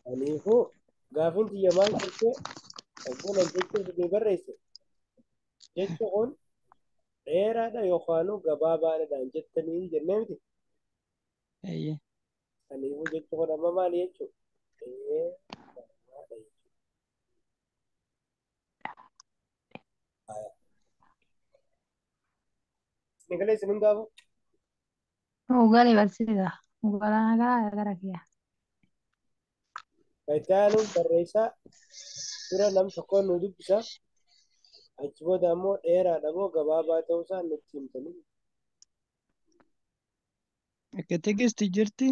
Kanaafuu gaafiin tiyya maal turte ogguun jecha isinii barreesse jechi kun dheeraadha yookaan gabaabaadhaan jettanii jennee miti. Eeyyee. Kanaafuu jechi kun amma maali jechuudha? Dheeraadha jechuudha. Isin galee isin hundaafu Ugali barsiisa. Ugalaa gara gara kiyya. Itti aanuun barreessaa dura nam tokkoon nu dubbisa. Achi booda ammoo dheeraadha moo gabaabaa ta'uusaa nutti himtanii. Akka Tigisti jirti.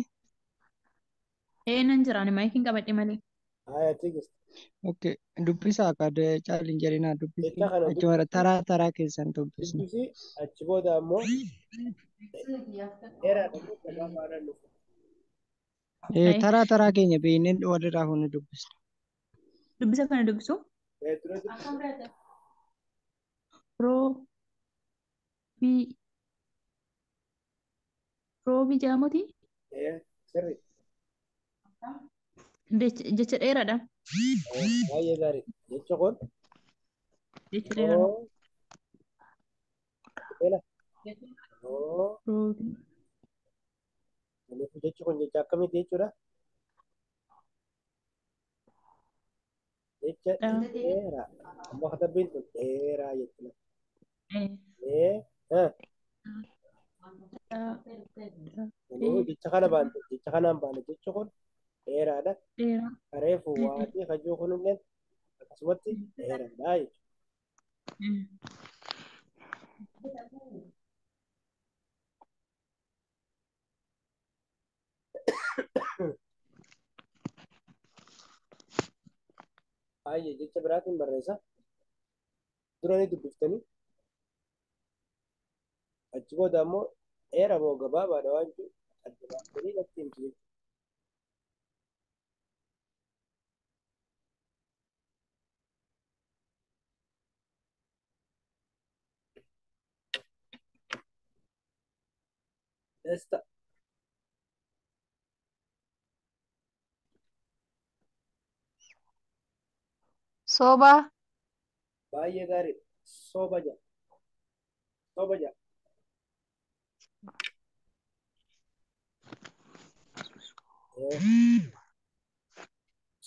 Ee nan jira ani maayikiin qabadhe malee. Haya Tigist. Okay. Dubbisaa akka caalin jedhinaa dubbisi. Jecha kana Achuma taraa taraa keessan dubbisna. dubbisi achi booda ammoo dheeraadha moo gabaabaadha nuuf. Taraa taraa keenya beeknee walirraa fuunee dubbisna. Dubbisa kana dubbisu. Dura dubbisi. Roobii roobii jedhamuti. Sirri. Jecha dheeraadha. Baay'ee gaarii. Jechi kun Jecha dheeraadha. roo ela roo Roobii kanaafuu jechi kun jecha akkamiiti jechuudha? Jecha dha. dheeraa. Amma katabbiin tun dheeraa jechuudha. Ee Ee dha dha kanaafuu jecha kana baante jecha kanaan baane jechi kun dheeraadha. dheeraa. Kareefu waatii kajuu kunillee akkasumatti dheeraadha jechuudha. Baay'ee jecha biraatiin barreessa. Dura ni dubbiftanii achi booda ammoo dheeraa moo gabaabaadha waan jiru adda baaftanii natti himtu jechuudha. Desta Soba. Baay'ee gaariidha. Soba jedha. Soba jedha.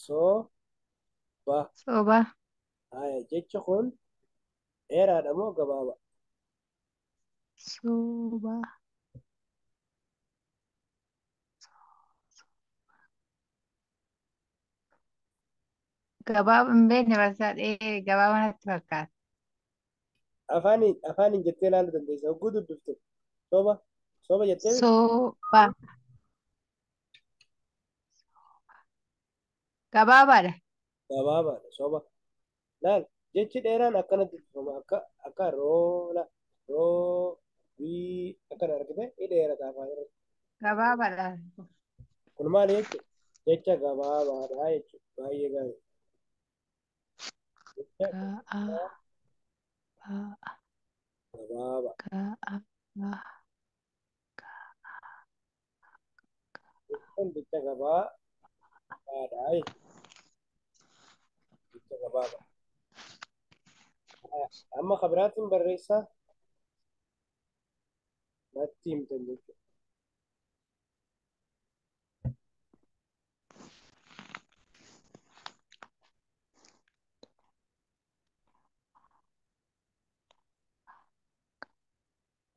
Soba. Soba. Haya jechi kun dheeraadha moo gabaabaa? Soba. Gabaaba hin beekne barsiisaa dheeree gabaaba natti fakkaata. Afaaniin jettee ilaaluu dandeessa. Hogguu dubbifte. Soba. Soba jettee Soba. Gabaabaadha. gabaabaadha. Soba. Laal jechi dheeraan akkana dubbifama. Akka roola roo wii akkana argite ni dheerata afaan irratti. Gabaabaadha. Kun maali jechuudha? Jecha gabaabaadha jechuudha. Baay'ee gaarii. Jecha Ga'a. Ba'a. gabaabaa. Ga'a. Ba'a. Kun jecha gabaabaadha jechuudha. Jecha gabaabaa. Amma kabiraatiin barreessaa natti himtan jechuudha.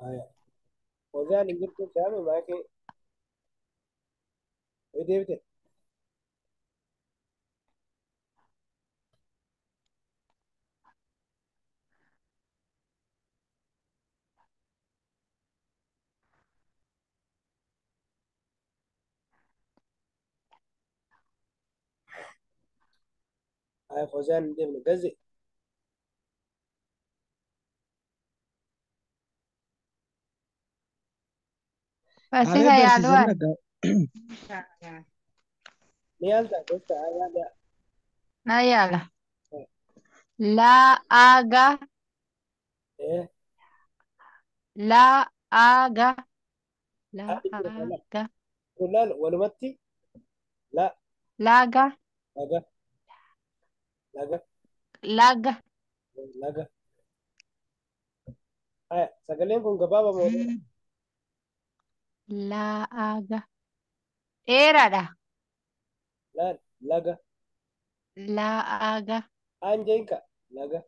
Haya. Foziyaan hin jirtu shaami maakii yoo deebite. Haya Foziyaan hin deemne gaze. Barsiisaa Haala yaaluu barsiisan ani. dhagaa. Ni yaaltaa gosta yaala. Na yaala. La aga. La aga. La Ati jira aga. Kun laal walumatti la Laga. Laga. Laga. Laga. Laga. Haya, sagaleen kun gabaabaa moo dheeraa? Laaga. Dheeraadha. Laal. Laga. Laaga. Aan jeenka. Laga.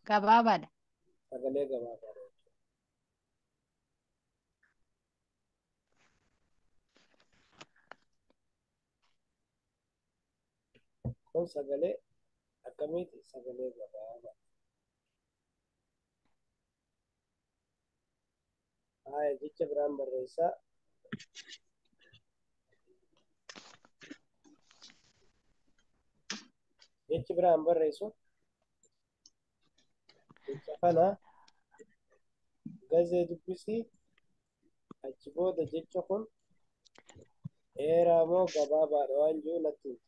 Gabaabaadha. Sagalee gabaabaadha. Kun sagalee akkamiiti? Sagalee gabaabaa. Haya, jecha biraan barreessaa. Jechi biraan barreessu jecha kana gazee dubbisii achi booda jecha kun dheeraa moo gabaabaadha waan jiru natti himi.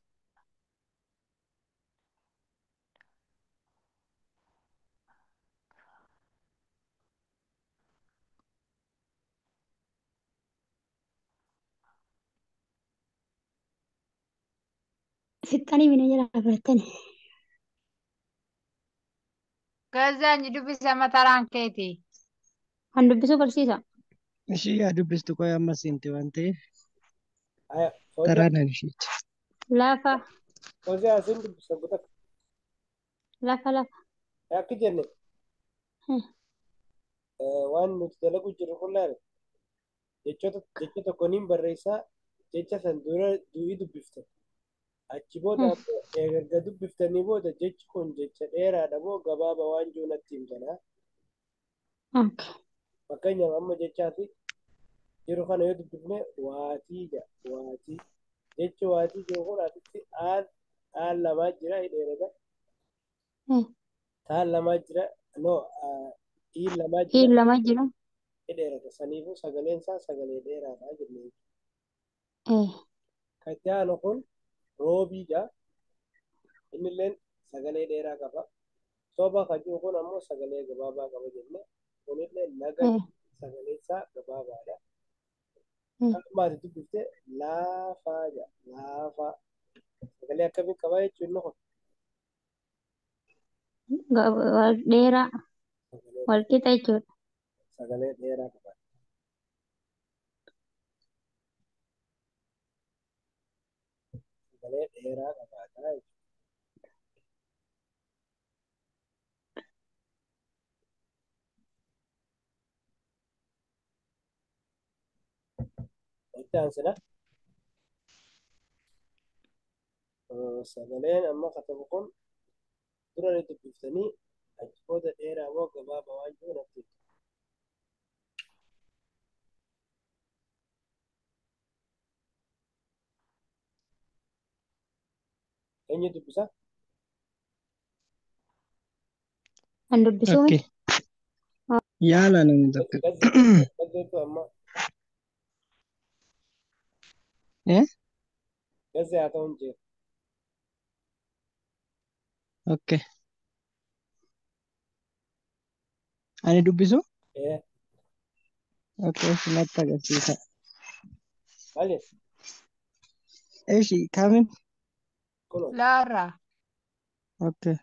Fixxanii mina jalaa fudhattani. Gazaan dubbisa mataraan keeti. Kan dubbisuu barsiisa. Ishii yaa dubbistu qoy amma seente waan ta'eef Haya, Fooziyaa taraan ishiitti. Lafa Fooziyaa asiin dubbisa guutaa. lafa lafa. Akka jenne waan nuti dalagu jirru kun laale jechoota jecha tokko niin barreessaa jecha san dura du'ii dubbifta. Achi booda ammoo erga dubbiftanii booda jechi kun jecha dheeraadha moo gabaabaa waan jiru natti himtanaa. Okay. Fakkeenyaaf amma jechaati jiru kana yoo dubbifne waatii jedha waatii. Jechi waatii jiru kun asitti aan aan lamaa jira dheerata. Taan lamaa jira no iin lamaa jira Hiin lama jira. dheerata. Saniifuu sagaleen isaa sagalee dheeraadha jennee. Eh. Kan itti aanu kun roobii jedha. Innilleen sagalee dheeraa qaba. Soba kan jiru kun ammoo sagalee gabaabaa qaba jenne. Kunillee laga Eh. sagaleen isaa gabaabaadha. Eh. Kan ammaati dubbifte laafaa jedha. Laafaa. Sagalee akkamii qaba jechuun inni kun? Dheeraa Sagalee wal qixa jechuudha. sagalee dheeraa qaba. Sagalee dheeraa qabaata jechuudha. Itti aansina. Sagaleen amma katabu kun dura ni dubbiftanii achi booda dheeraa moo gabaabaa waan jiru natti himtu. Eenyu dubbisa? Kan dubbisuu Okay. Yaala namni tokko. Gazeetu amma Eh? gazee haa ta'uun jira. Okay. Ani dubbisu? Eh, Okay, natti agarsiisa. maal jette? Eshi kamin? Kunoo. Laarraa. Okay.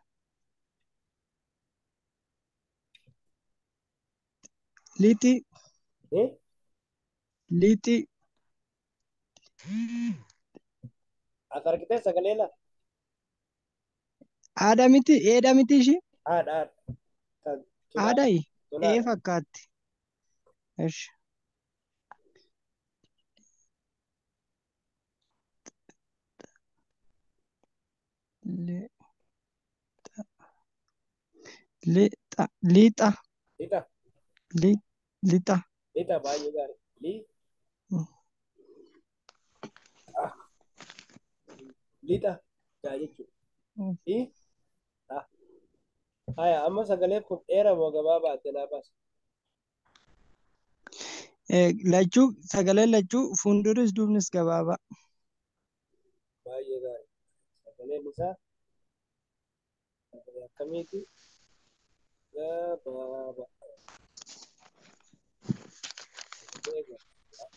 Liixii Eh? liixii As argitee sagalee la? haadha miti eedha miti ishii? Haadha haadha. Tan tunaa Haadhayi ee tunaadha. fakkaatti. Eshi. Lixa lixa Lixa lixa. lixa baay'ee gaarii. Li lixa jaa jechuudha. Li ah. Haya amma sagaleen kun dheeraa moo gabaabaa addanaa baasa? Lachuu sagaleen lachuu fuulduris duubnis gabaabaa. Baay'ee gaarii. Sagaleen isaa sagalee akkamiiti? Gabaabaa. Sagalee gabaabaa.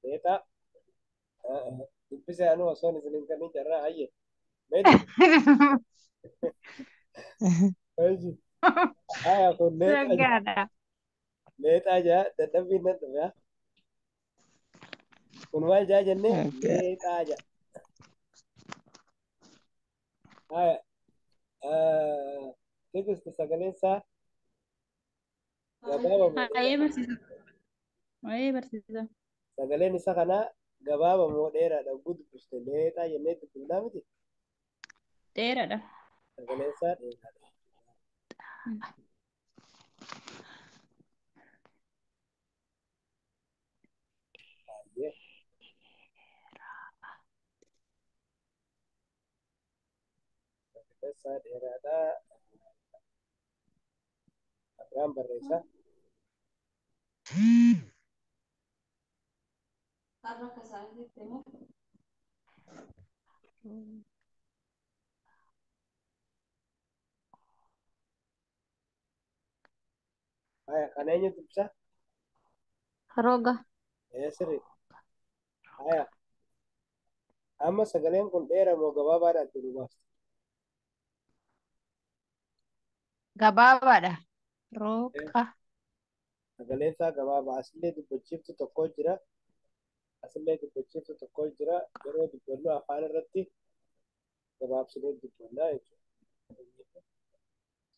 Leexaa. Dubbisa anuu osoo isin hin kennin carraa hayye. Mee dubbisi. Haya kun leexaa jaa. Raggaadha. Leexaa jaa dadhabbiin nan dhufe. Kun maal jaa jennee Okay. leexaa jaa. Haya. Tigist sagaleen isaa gabaabaa moo Baay'ee dheeraadha? barsiisa. Baay'ee barsiisa. Sagaleen isa kanaa gabaabaa moo dheeraadha? Oguu dubbiste leexaa jennee dubbifnaa miti? Dheeraadha. Sagaleen isaa dheeraadha. Baay'ee. Sagaleen isaa dheeraadha. Abiraan barreessaa. Haya kana eenyu dubbisa? Roga. Ee sirrii. Haya amma sagaleen kun dheeraa moo gabaabaadha adda nu baasta? Gabaabaadha. Ee, Roga. Sagaleen isaa gabaabaa. Asillee dubbachiiftu tokko jira. Asillee dubbachiiftu tokko jira. Yeroo dubbannu afaan irratti gabaabsinee dubbannaa jechuudha.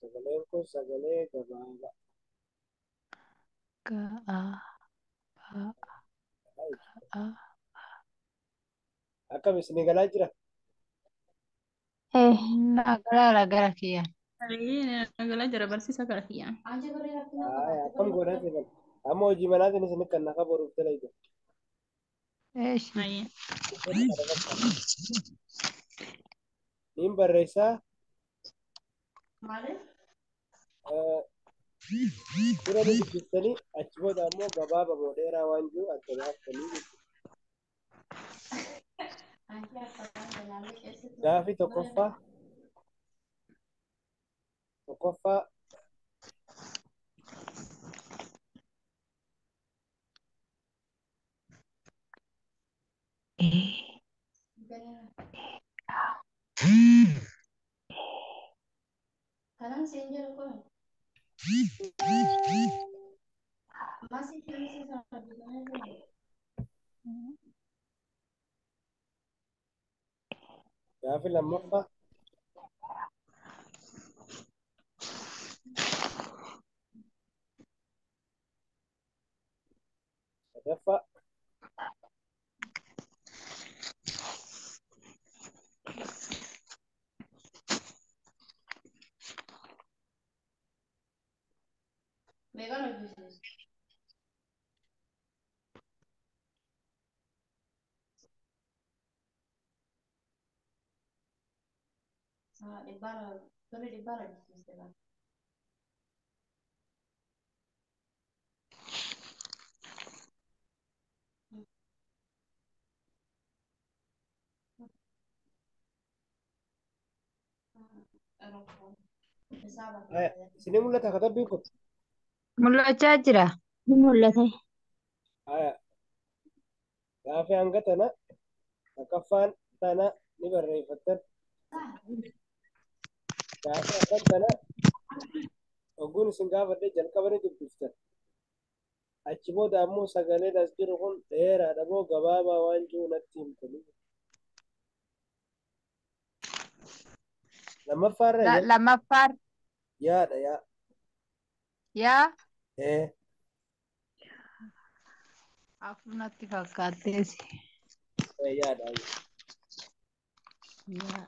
Sagaleen kun sagalee gabaabaa Ga'a. Ba. jechuudha. A. Akkam isinii galaa jira? Eh. Nagaraadha gara kiyyaan. Baay'ee nagalaa jira barsiisa gara kiyyaan. Haya akkam goonaa jiran? Amma hojii manaatiin isin kan nafa boruuf dalagdu. Eeshi. Baay'ee. Jechoota kana fakkaata. Niin barreessaa dura ni dubbiftanii achi booda ammoo gabaabaa moo dheeraa waan jiru adda baaftanii jechuudha. Gaafii tokkoffaa E. A. Gaafii lammaffaa sadaffaa Haya isinii mul'ata katabbiin kun? Mul'achaa jira. Ni mul'ata. Haya gaafii hanga tana takkaffaan tana ni barreeffattan. Gaafii akkan tana ogguun isin gaafadhe jalqaba ni dubbiftan. Achi booda ammoo sagaleen as jiru kun dheeraadha moo gabaabaa waan jiru natti himtanii. Lammaffaarra Lammaffaan yaadha yaa. yaa Ee afur natti fakkaattees. yaadha. Yaa.